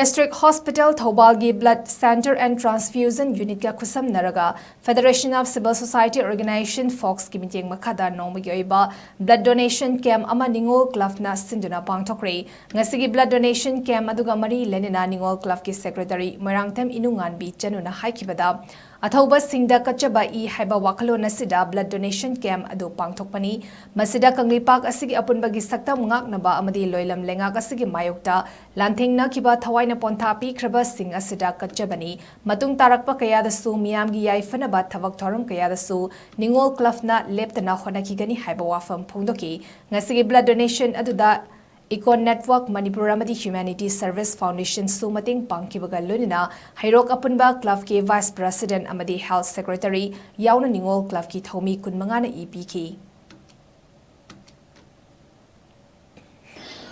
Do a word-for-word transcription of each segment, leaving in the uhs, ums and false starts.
District Hospital ꯊꯧꯕꯥꯜꯒꯤ Blood Center and Transfusion Unitꯀ ꯈꯨꯠꯁꯝꯅꯔꯒ Federation of Civil Society Organization, ꯐꯣꯛꯁꯀꯤ ꯃꯤꯠꯌꯦꯡ ꯃꯈꯥꯗ ꯅꯣꯡꯃꯒꯤ ꯑꯣꯏꯕ Blood Donation Camp ꯑꯃ ꯅꯤꯉꯣꯜ ꯀ꯭ꯂꯕꯅ ꯁꯤꯟꯗꯨꯅ ꯄꯥꯡꯊꯣꯛꯈ꯭ꯔꯦ꯫ ꯉꯁꯤꯒꯤ Blood Donation Camp ꯑꯗꯨꯒ ꯃꯔꯤ ꯂꯩꯅꯅ ꯅꯤꯉꯣꯜ ꯀ꯭ꯂꯕꯀꯤ ꯁꯦꯀ꯭ꯔꯦꯇꯔꯤ ꯃꯣꯏꯔꯥꯡꯊꯦꯝ ꯏꯅꯨꯉꯥꯟꯕꯤ ꯆꯅꯨꯅ ꯍꯥꯏꯈꯤꯕꯗ, ꯑꯊꯧꯕꯁꯤꯡꯗ ꯀꯠꯆꯕ ꯏ ꯍꯥꯏꯕ ꯋꯥꯈꯜꯂꯣꯟ ꯑꯁꯤꯗ Blood Donation Camp ꯑꯗꯨ ꯄꯥꯡꯊꯣꯛꯄꯅꯤ꯫ ꯃꯁꯤꯗ ꯀꯪꯂꯩꯄꯥꯛ ꯑꯁꯤꯒꯤ ꯑꯄꯨꯟꯕꯒꯤ ꯁꯛꯇꯝ ꯉꯥꯛꯅꯕ ꯑꯃꯗꯤ ꯂꯣꯏꯂꯝ ꯂꯩꯉꯥꯛ ꯑꯁꯤꯒꯤ ꯃꯥꯌꯣꯛꯇ ꯂꯥꯟꯊꯦꯡꯅꯈꯤꯕ ꯊꯋꯥꯏꯅ ꯄꯣꯟꯊꯥ ꯄꯤꯈ꯭ꯔꯕꯁꯤꯡ ꯑꯁꯤꯗ ꯀꯠꯆꯕꯅꯤ꯫ ꯃꯇꯨꯡ ꯇꯥꯔꯛꯄ ꯀꯌꯥꯗꯁꯨ ꯃꯤꯌꯥꯝꯒꯤ ꯌꯥꯏꯐꯅꯕ ꯊꯕꯛ ꯊꯧꯔꯝ ꯀꯌꯥꯗꯁꯨ ꯅꯤꯉꯣꯜ ꯀ꯭ꯂꯕꯅ ꯂꯦꯞꯇꯅ ꯍꯣꯠꯅꯈꯤꯒꯅꯤ ꯍꯥꯏꯕ ꯋꯥꯐꯝ ꯐꯣꯡꯗꯣꯛꯈꯤ꯫ ꯉꯁꯤꯒꯤ Blood Donation ꯑꯗꯨꯗ Econ Network Manipur ꯑꯃꯗꯤ Humanity Service Foundationꯁꯨ ꯃꯇꯦꯡ ꯄꯥꯡꯈꯤꯕꯒ ꯂꯣꯏꯅꯅ ꯍꯩꯔꯣꯛ ꯑꯄꯨꯟꯕ ꯀ꯭ꯂꯕꯀꯤ Vice President ꯑꯃꯗꯤ Health Secretary ꯌꯥꯎꯅ ꯅꯤꯉꯣꯜ ꯀ꯭ꯂꯕꯀꯤ ꯊꯧꯃꯤ ꯀꯨꯟꯃꯉꯥꯅ ꯏ ꯄꯤꯈꯤ꯫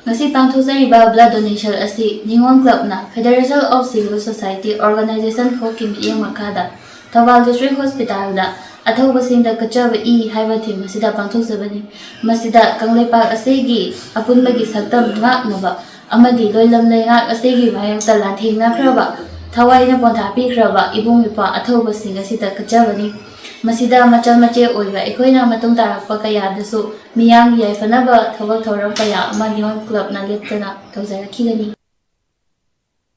ꯉꯁꯤ ꯄꯥꯡꯊꯣꯛꯆꯔꯤꯕ Blood Donation ꯑꯁꯤ ꯅꯤꯉꯣꯜ ꯀ꯭ꯂꯕꯅ Federation of Civil Society Organization, ꯐꯣꯛꯀꯤ ꯃꯤꯠꯌꯦꯡ ꯃꯈꯥꯗ ꯊꯧꯕꯥꯜ District Hospitalꯗ ꯑꯊꯧꯕꯁꯤꯡꯗ ꯀꯠꯆꯕ ꯏ ꯍꯥꯏꯕ theme ꯑꯁꯤꯗ ꯄꯥꯡꯊꯣꯛꯆꯕꯅꯤ꯫ ꯃꯁꯤꯗ ꯀꯪꯂꯩꯄꯥꯛ ꯑꯁꯤꯒꯤ ꯑꯄꯨꯟꯕꯒꯤ ꯁꯛꯇꯝ ꯉꯥꯛꯅꯕ ꯑꯃꯗꯤ ꯂꯣꯏꯂꯝ ꯂꯩꯉꯥꯛ ꯑꯁꯤꯒꯤ ꯃꯥꯌꯣꯛꯇ ꯂꯥꯟꯊꯦꯡꯅꯈ꯭ꯔꯕ, ꯊꯋꯥꯏꯅ ꯄꯣꯟꯊꯥ ꯄꯤꯈ꯭ꯔꯕ ꯏꯕꯨꯡ ꯏꯄ꯭ꯋꯥ ꯑꯊꯧꯕꯁꯤꯡ ꯑꯁꯤꯗ ꯀꯠꯆꯕꯅꯤ꯫ ꯃꯁꯤꯗ ꯃꯆꯜ ꯃꯆꯦ ꯑꯣꯏꯕ ꯑꯩꯈꯣꯏꯅ ꯃꯇꯨꯡ ꯇꯥꯔꯛꯄ ꯀꯌꯥꯗꯁꯨ ꯃꯤꯌꯥꯝꯒꯤ ꯌꯥꯏꯐꯅꯕ ꯊꯕꯛ ꯊꯧꯔꯝ ꯀꯌꯥ ꯑꯃ ꯅꯤꯉꯣꯜ ꯀ꯭ꯂꯕꯅ ꯂꯦꯞꯇꯅ ꯇꯧꯖꯔꯛꯈꯤꯒꯅꯤ꯫